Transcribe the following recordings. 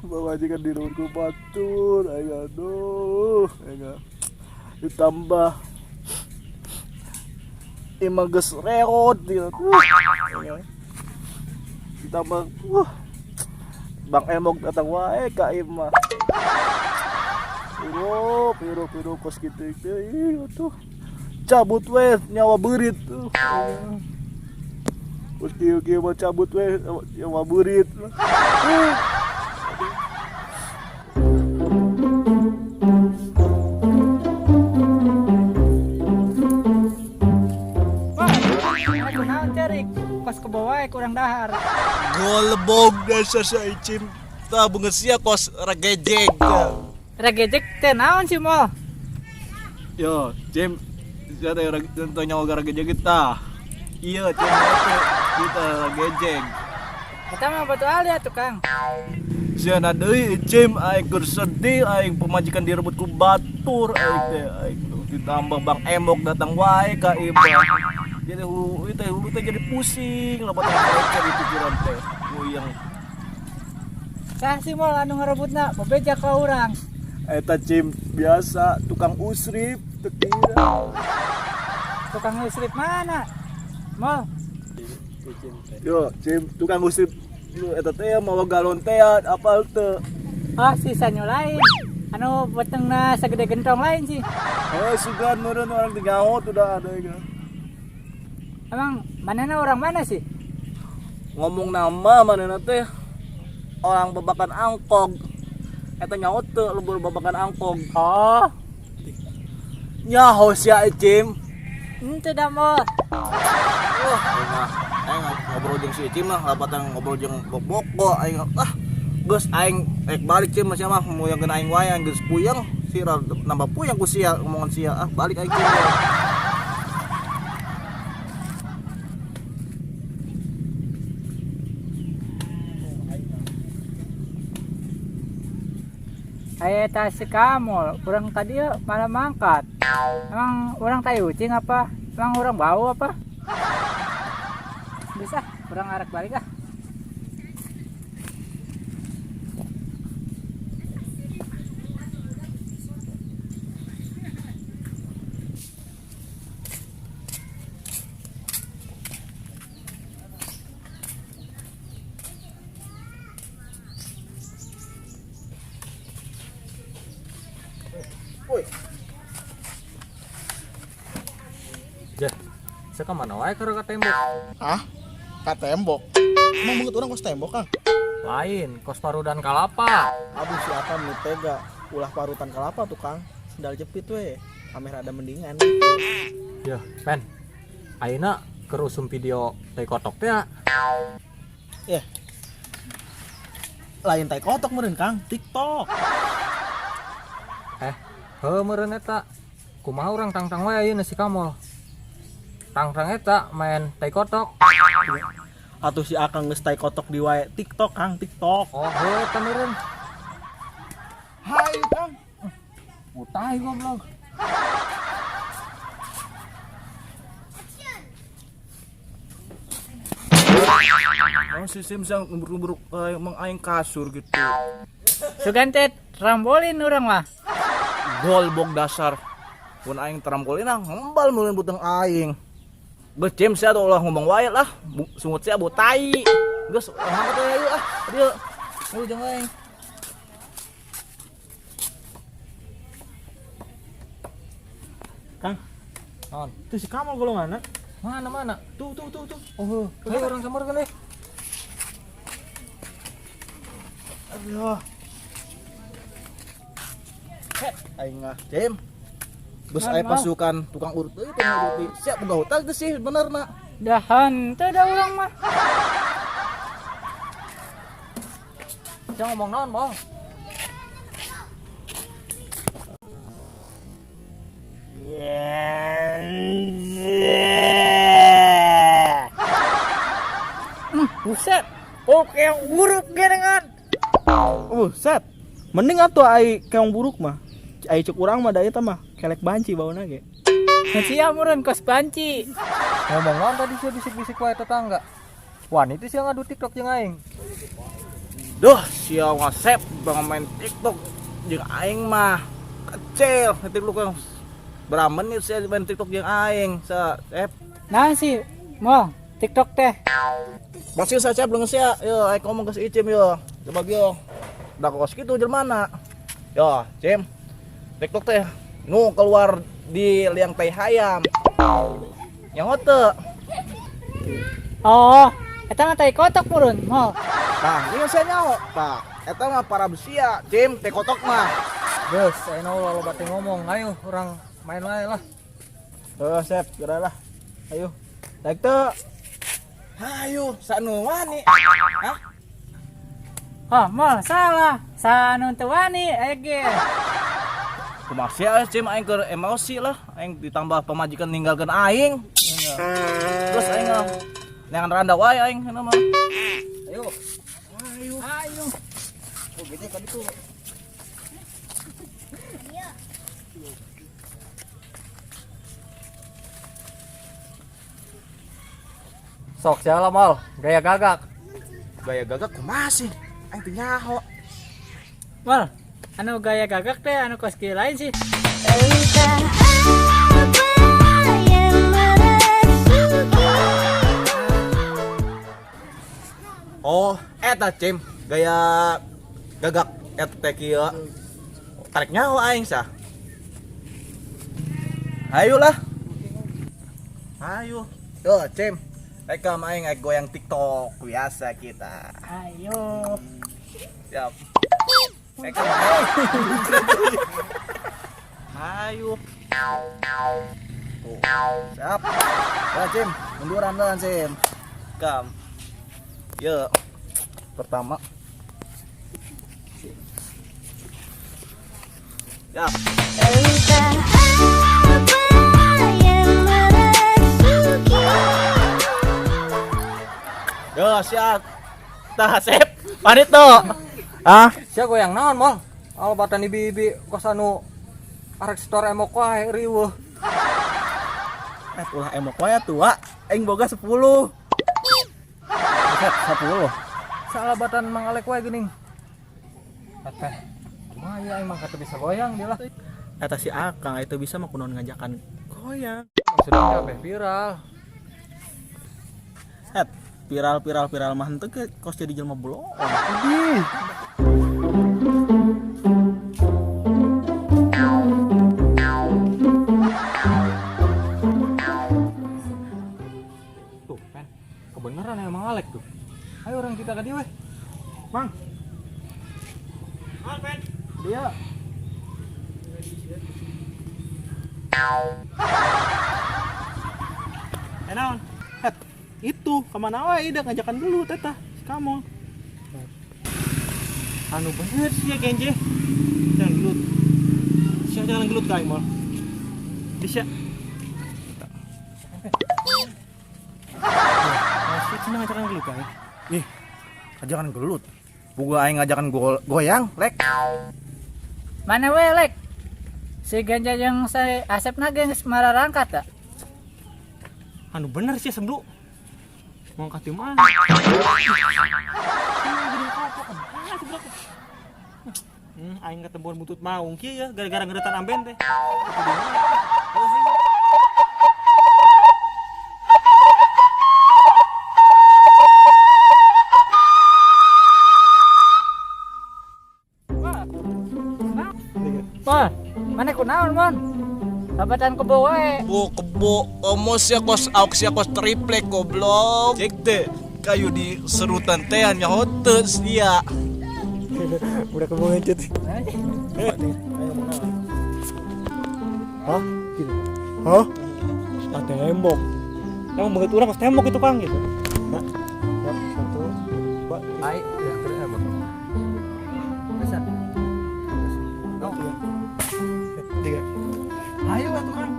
Pamajikan direbut ku batur aing, aduh, aing ditambah imah geus reot gitu. Aing ditambah Bang Emok datang wae ka imah. Hirup, hirup, hirup kos kitu teh, ih atuh. Cabut we nyawa beurit tuh. Kos kieu kieu mah cabut we nyawa beurit. Wah, aku naon cerik? Kos ke bawah kurang dahar. Golebog dasar sa Icim. Tah beungeut sia kos ragejeg. Ragejek teh naon sih, Mol? Yo, Cim, sia teh teu nyawa ragejeg tah. Iya, Cim, kita ragejeg. Eta mah batu ali atuh, Kang. Sia na deui Cim, aing keur sedih, aing pamajikan direbut ku batur aing teh, aing ditambah Bang Emok datang wae ka imah. Jadi hulu teh hulu teh jadi pusing, loba teh di pikiran teh. Puyeng. Sah sih, Mol, anu ngarebutna, bebeja ka urang. Eta Cim biasa tukang usrip teu kira. Tukang usrip mana? Mol, Yo, Cim, tukang usrip lu eta teh mawa galon teh apal teu? Oh, si sanyo lain. Anu betengna segede gentong lain sih. Oh, sugan meureun orang teh nyaho tuh dah ada ya. Emang manehna orang mana sih? Ngomong nama manehna teh orang Babakan Angkog. Eta nyaho teu lembur Babakan Angkog? Oh, Nyaho sia Cim. Henteu da, Mol. Wah, aing mah aing ngobrol jeung si Cim mah labatan ngobrol jeung boboko aing ah. Geus aing rek balik Cim sia mah muyangkeun aing wae, aing geus puyeng, sira nambah puyeng ku sia ngomongan sia, ah balik aing Cim. Aya eta si Kamol, urang tadi malah mangkat. Emang urang tai ucing apa? Emang urang bau apa? Bisa, urang arek balik ah. Woi, Jah, saya kemana wae keur ka tembok? Hah? Ka tembok? Emang beungeut urang kos tembok, Kang? Lain, kos parudan kalapa. Aduh, si Akang nih tega. Ulah parutan kalapa tuh, Kang. Sendal jepit we. Ameh rada mendingan. Ya, Pen. Ayeuna keur usum video tai kotok teh ya. Ya. Lain tai kotok meureun, Kang. TikTok. Heuh meureun eta. Kumaha urang tangtang wae ayeuna si Kamol. Tangtang eta main tai kotok. Atuh si Akang geus tai kotok di wae TikTok, Kang, TikTok. Oh, heuh eta meureun. Hai, Kang. Utai goblok. Naon si Sim sang ngebruk-ngebruk emang aing kasur gitu. Sugan teh trampolin urang mah. Golbok dasar. Pun aing trampolin ah ngembal meureun buteng aing. Geus Cim sia tuh ulah ngomong wae lah. Sungut sia bau tai. Geus mangkat we ieu ah. Dieu. Ayo jeung aing. Kang, Naon? tuh si Kamal golonganna. Mana mana? Tuh, tuh, tuh, tuh. Oh, heuh. Heuh urang sampeurkeun euy. Aduh. Aing ah, Cim. Geus Naon, aya mau? pasukan tukang urut euy teh nguruti. Siap boga hutang teh sih benerna. Dahan teu da urang mah. Sia ngomong naon, Bang? Buset. Oke, buruk gerengan. Buset. Mending atuh ai keong buruk mah. Ai cek urang mah da eta mah kelek banci bauna ge. Sia meureun kos banci. Ngomong naon tadi sia bisik-bisik wae tetangga. Wani teh sia ngadu TikTok jeung aing. Duh, sia ngasep bang main TikTok jeung aing mah. Kecil, TikTok yang berapa menit sih main TikTok jeung aing, sa Sep. Nah sih, Mol, TikTok teh. Masih saya belum sia. Yo, aing ngomong ke si Icim yo. Coba yo. Udah kos kitu jelmana. Yo, Cim. TikTok teh nu keluar di liang tai hayam. Yang ote. Oh, eta mah tai kotok murun, Mol. Nah, ini saya nyaho. Tah, eta mah para besia, Cim, teh kotok mah. Geus, ayeuna ulah loba teh ngomong. Ayo urang main wae lah. Heuh, Sep, geura lah. Ayo. Daek teu. Hayu, sanu wani. Hah? Oh, Mol, salah. Sanu teu wani aya ge. Kumaha sia Cim aing keur emosi lah, aing ditambah pamajikan ninggalkeun aing. Terus aing neangan randa wae aing cenah mah. Ayo. Ayo. Ayo. Oh, gede ka ditu. Sok sia lah Mol, gaya gagak. Gaya gagak kumaha sih? Aing teu nyaho. Mol, anu gaya gagak teh anu kos kieu lain sih. Entah apa yang merasuki. Oh, eta Cim, gaya gagak eta teh kieu. Tarik nyaho aing sah. Ayo lah. Ayo. Yo, Cim. Rekam aing aing goyang TikTok biasa kita. Ayo. Siap. Rekam aing. Ayo. Tuh. Siap. Ya, Cim, munduran dong, Cim. Kam. Yo. Pertama. Siap. Entah apa yang merasuki. Yo, siap. Tah, sip. Panit tuh. Ah, Sia goyang naon Mol? Albatan ibi-ibi kos anu arek store emok wae riweuh. Ulah emok wae tua. Aing boga 10. Buset, 10. Salabatan Mang Alek wae geuning. Teh, kumaha ya aing mah kata bisa goyang dia lah. Eta si Akang itu bisa mah kunaon ngajakan goyang. Maksudnya teh viral. Set, viral viral viral mah henteu ke kos jadi jelema bloon. Tuh, kan. Kebenaran ya Mang Alek tuh. Ayo orang kita ke dia weh. Mang. Dia naon? Het, itu kemana wae ida ngajakan dulu tetah si kamu. Anu bener sih ya Genje. Jangan gelut. Sia jangan gelut ka aing mol. Bisa. Masih cina ngajakan gelut ka aing. Ih, ngajakan gelut. Buga aing ngajakan goyang, Lek. Mana we, Lek? Si Genja jeung si Asep na geus mararangkat ta? Anu bener sih sebelum mau ka mana? Aing ketempuan butut maung kieu ya gara-gara ngeretan amben teh. Wah, mana kunaon, Mon? Babatan kebo wae. Bu kebo omos ya kos auk sia kos triplek goblok. Cek teh kayu di serutan teh nya hoteus dia. Udah kebo ngecut. Hah? Gitu. Hah? Ah, tembok. Emang banget orang kos tembok itu Kang gitu. Nah, ya, satu, dua, tiga. Ai, ya terus emok. Bisa. Tiga. Ayo atuh Kang.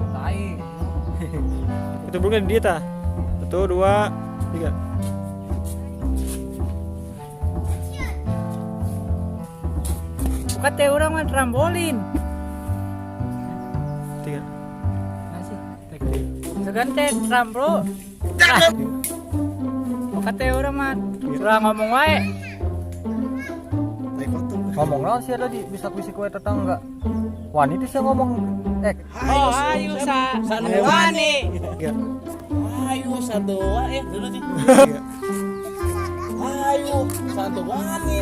Tai. Itu bukan dia tah. 1, 2, 3. Buka teh urang mah trampolin. 3. Nah sih. Segan teh tramplo. Kata urang mah urang ngomong wae. Tai kotor. Ngomong naon sih tadi bisa-bisik we tetangga. Wani teh sia ngomong eh Oh, ayo sa wani. Iya. Ayo satu ya dulu sih. Ayo satu wani.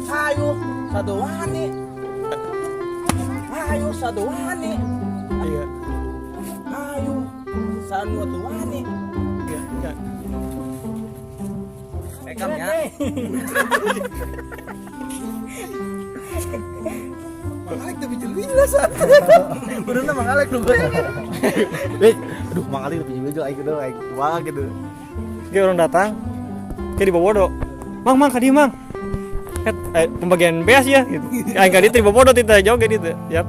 Ayo satu wani. Ayo satu wani. Iya. Ayo satu wani. Iya. Iya. Rekam ya. Mang Alek tuh bijil-bijil asa. Benerna Mang Alek lu. Bik, aduh Mang Alek tuh bijil-bijil aing gitu, aing kumaha gitu. Ge urang datang. Ke di Bobodo. Mang, mang ka dieu, Mang. Et, pembagian beas ya gitu. Aing ka dieu teh di Bobodo teh joget itu. Yap.